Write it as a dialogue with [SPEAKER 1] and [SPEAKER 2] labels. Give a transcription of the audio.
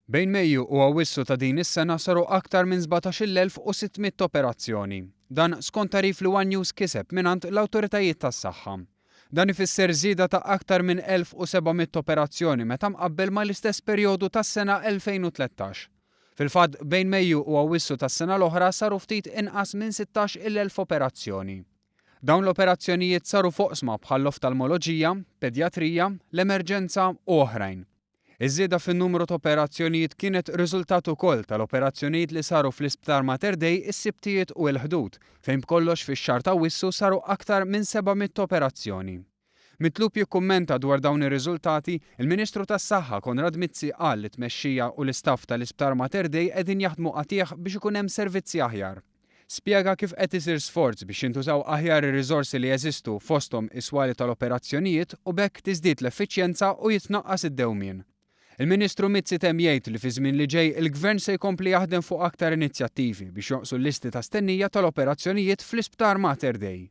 [SPEAKER 1] Bejn Mejju u Awwissu ta' din is-sena saru aktar minn 17,600 operazzjoni. Dan skont tagħrif li one News kiseb mingħand l-awtoritajiet tas-saħħa. Dan ifisser żieda ta' aktar minn 1,700 operazzjoni meta mqabbel mal-istess perjodu tas-sena 2013. Fil-fatt, bejn Mejju u Awwissu tas-sena l-oħra saru ftit inqas minn 16,000 operazzjoni. Dawn l-operazzjonijiet saru f'oqsma bħall-oftalmoloġija, pedjatrija, l-emerġenza u oħrajn. Iż-żieda fin-numru ta' operazzjonijiet kienet riżultat ukoll tal-operazzjonijiet li saru fl-Isptar Mater Dei is-Sibtijiet u l-Ħdud, fejn b'kollox fix-xahar t'Awwissu saru aktar minn 700 operazzjoni. Mitlub jikkummenta dwar dawn ir-riżultati, il-Ministru tas-Saħħa Konrad Mizzi qal li t-tmexxija u l-istaff tal-Isptar Mater Dei qegħdin jaħdmu qatigħ biex ikun hemm servizzi aħjar. Spjega kif qed isir sforz biex jintużaw aħjar ir-riżorsi li jeżistu fosthom is-swali tal-operazzjonijiet u b'hekk tiżdied l-effiċjenza u jitnaqqas id-dewmien. Il-Ministru Mizzi temm jgħid li fiż-żmien li ġej il-Gvern se jkompli jaħdem fuq aktar inizjattivi biex jonqsu l-listi ta' stennija tal-operazzjonijiet fl-Isptar Mater Dei.